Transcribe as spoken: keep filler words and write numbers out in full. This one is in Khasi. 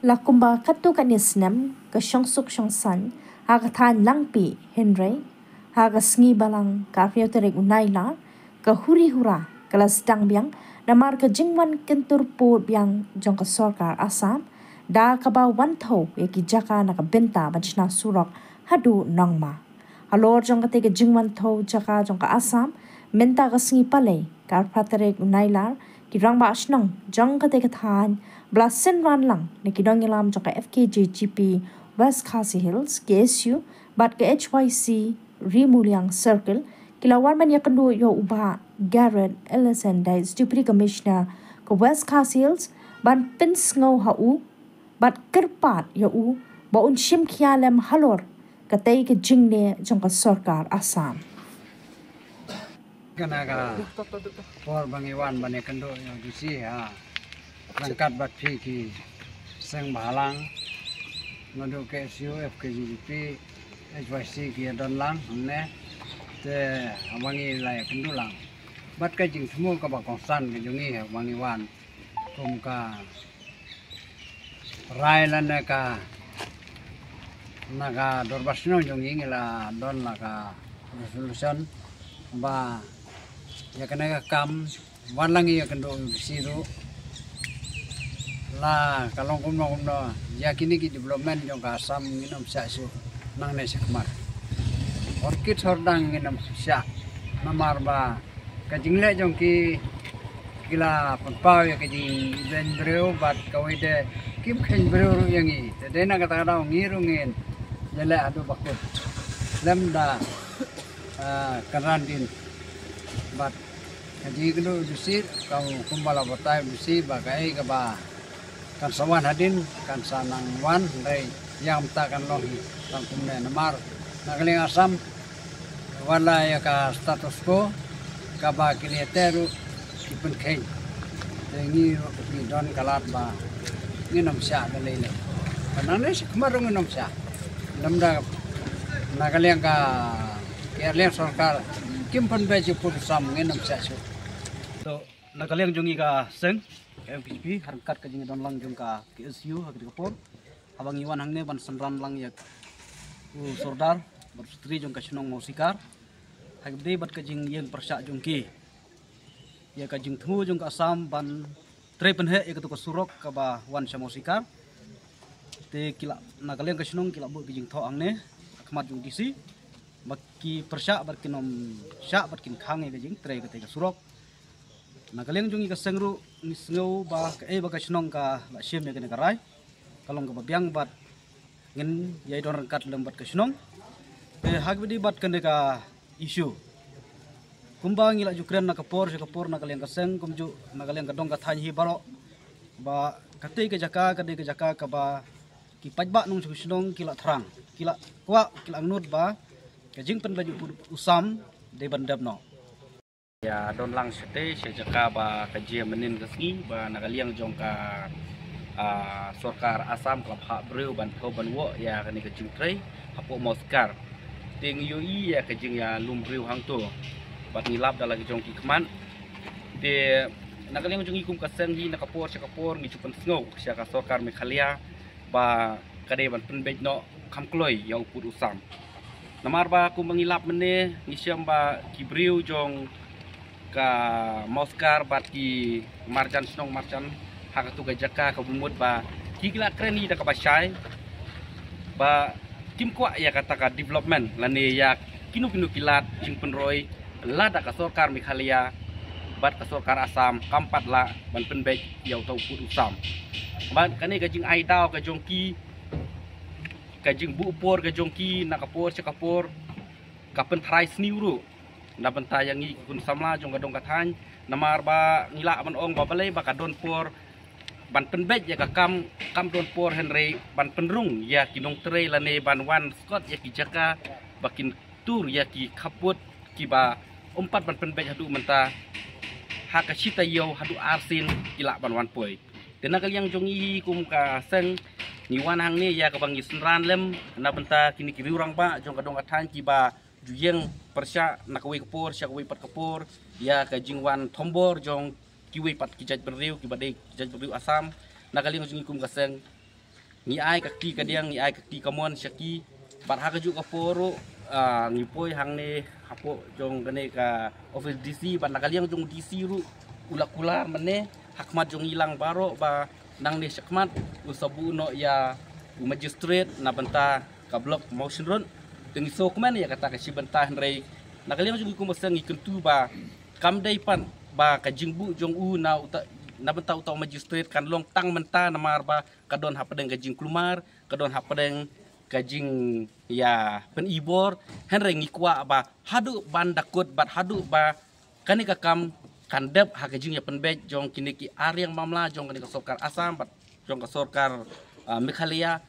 La kumba katto katne snem ka shongsuk shongsaiñ ha ka thaiñ Langpih, hynrei ha ka sngi Balang ka arphew tarik u Nailar, ka huri hura ka la sdang biang namar ka jingwan kyntur pud biang jong ka sorkar Assam, da kaba wan thew ïa ki jaka na ka bynta ban shna surok haduh Nongma. Halor jong katei ka jingwan thew jaka jong ka Assam, mynta ka sngi Palei ka arphew tarik u Nailar, ki rangbah shnong jong katei ka thaiñ ba la synran lang na ki nongïalam jong ka F K J G P West Khasi Hills, K S U, bad ka H Y C Ri Muliang Circle, ki la wan ban ïakynduh ïa u Bah Garrett Ellison, dei Deputy Commissioner ka West Khasi Hills, ban pynsngew ha u bad kyrpad ïa u ba un shim khia lem halor katei ka jingleh jong ka sorkar Assam. Kane ka por ba ngi wan ban ïakynduh ïa u D C ha ryngkat bad phi ki seng bhalang, naduh K S U, F K J G P, H Y C ki ïa don lang hangne. Te haba ngi la ïakynduh lang bad ka jingthmu kaba kongsan ka jong ngi haba ngi wan kum ka rai lane ka, na ka dorbar shnong jong ngi ngi la don la ka resolution ba ïa kane ka kam, wat la ngi ïakynduh ïa u D C ruh, la ka long kumno kumno, ïa kine ki development jong ka Assam ngin ym shah shuh nangne shakhmat. Orchid hordang ngin ym shah, namar ba ka jingleh jong ki, ki la pynpaw ïa ka jingïabeiñ briew bad kawei de kim kheiñ briew ruh ïa ngi. Te dei na kata ka daw ngi ruh ngin ïaleh haduh ba kut lem da, ah, kynran dien. Bad ka jingïakynduh u D C, ka kumba la batai u D C ba kaei kaba kan sa wan hadien kan sa nang wan, hynrei ïa mynta kan long hi tang kumne namar na ka liang Assam wat la ïa ka status quo kaba ki leh te ruh ki pynkheiñ. Te ngi ruh ngi don ka lad ba ngin ym shah da lei lei. Ka nangne shakhmat ruh ngin ym shah. Lymda na ka liang ka, ka liang sorkar kim pynbeit ïa u pud u sam ngin ym shah shuh. To na ka liang jong ngi ka seng F K J P, ha ryngkat ka jingdon lang jong ka K S U ha kane ka por, haba ngi wan hangne ban synran lang ïa u sordar bad u stri jong ka shnong Mawsikar ha kaba ïadei bad ka jingïeng pyrshah jong ki ïa ka jingthmu jong ka Assam ban trei pynheh ïa katu ka surok kaba wan sha Mawsikar. Te ki la, na ka liang ka shnong ki la buh ka jingthoh hangne ha khmat jong u D C ba ki pyrshah bad kin ym shah bad kin khang ïa ka jingtrei katei ka surok. Na ka liang jong ngi ka seng ruh ngi sngew ba kaei ba ka shnong ka la shim ïa kane ka rai ka long kaba biang bad ngin ïai don ryngkat lem bad ka shnong. Te ha kaba ïadei bad kane ka issue, kumba ngi la ju kren na ka por sha ka por na ka liang ka seng kumjuh na ka liang ka dong ka thaiñ hi baroh, ba katei ka jaka ka dei ka jaka kaba ki paidbah nongshong shnong ki la thrang, ki la kwah, ki la angnud ba ka jingpynbeit u pud u sam dei ban dep noh. Ïa don lang shatei sha jaka ba ka jia mynnin ka sngi ba na ka liang jong ka, ah, sorkar Assam ka la phah briew ban thew ban woh ïa kane ka jingtrei hapoh Mawsikar. Te ngi ïohi ïa ka jingïalum briew hangto bad ngi lap da la ki jong ki khmat. Te na ka liang jong ngi kum ka seng hi na ka por sha ka por ngi ju pynsngew sha ka sorkar Meghalaya ba ka dei ban pynbeit noh kham kloi ïa u pud u sam. Namar ba kumba ngi lap mynne ngi shem ba ki briew jong ka Mawsikar bad ki marjan shnong marjan ha katu ka jaka kaba mut ba ki ki la kren hi da kaba shai ba kim kwah ïa kata ka development lane ïa kino kino ki lad jingpynroi lada ka sorkar Meghalaya bad ka sorkar Assam kam pat lah ban pynbeit ïa uta u pud u sam. Bad kane ka jingai daw ka jong ki, ka jingbuh por ka jong ki na ka por sha ka por ka pynthrai sniew ruh na bynta ïa ngi ki khun samla jong ka dong ka thaiñ. Namar ba ngi lah ban ong ba balei ba ka don por ban pynbeit ïa ka kam kam don por hynrei ban pynrung ïa ki nongtrei lane ban wan skot ïa ki jaka ba kin tur ïa ki khappud kiba um pat ban pynbeit haduh mynta. Ha ka shi taïew haduh arsien ki lah ban wan poi. Te na ka liang jong ngi hi kum ka seng ngi wan hangne ïa kaba ngi synran lem na bynta kine ki riew rangbah jong ka dong ka thaiñ kiba ju ïeng pyrshah na kawei ka por sha kawei pat ka por ïa ka jingwan thombor jong kiwei pat ki jaitbynriew kiba dei ki jaitbynriew Assam. Na ka liang jong ngi kum ka seng Ngi ai ka kti kadiang, ngi ai ka kti kamon sha ki. Bad ha kajuh ka por ruh, ah, ngi poi hangne hapoh jong kane ka office D C, bad na ka liang jong D C ruh u la kular mynne ha khmat jong ngi lang baroh ba nangne shakhmat un sa buh noh ïa u magistrate na bynta ka block Mawshynrut. Te ngi sngewkmen ïa kata ka shi bynta, hynrei na ka liang jong ngi kum u seng ngi kyntu ba kam dei pat ba ka jingbuh jong u na uta, na bynta uta u magistrate kan long tang mynta, namar ba ka don hapdeng ka jingkulmar, ka don hapdeng ka jingïapynibor. Hynrei ngi kwah ba haduh ban da kut bad haduh ba kane ka kam kan dep ha ka jingïapynbeit jong kine ki ariang mamla jong kane ka sorkar Assam bad jong ka sorkar, ah, Meghalaya,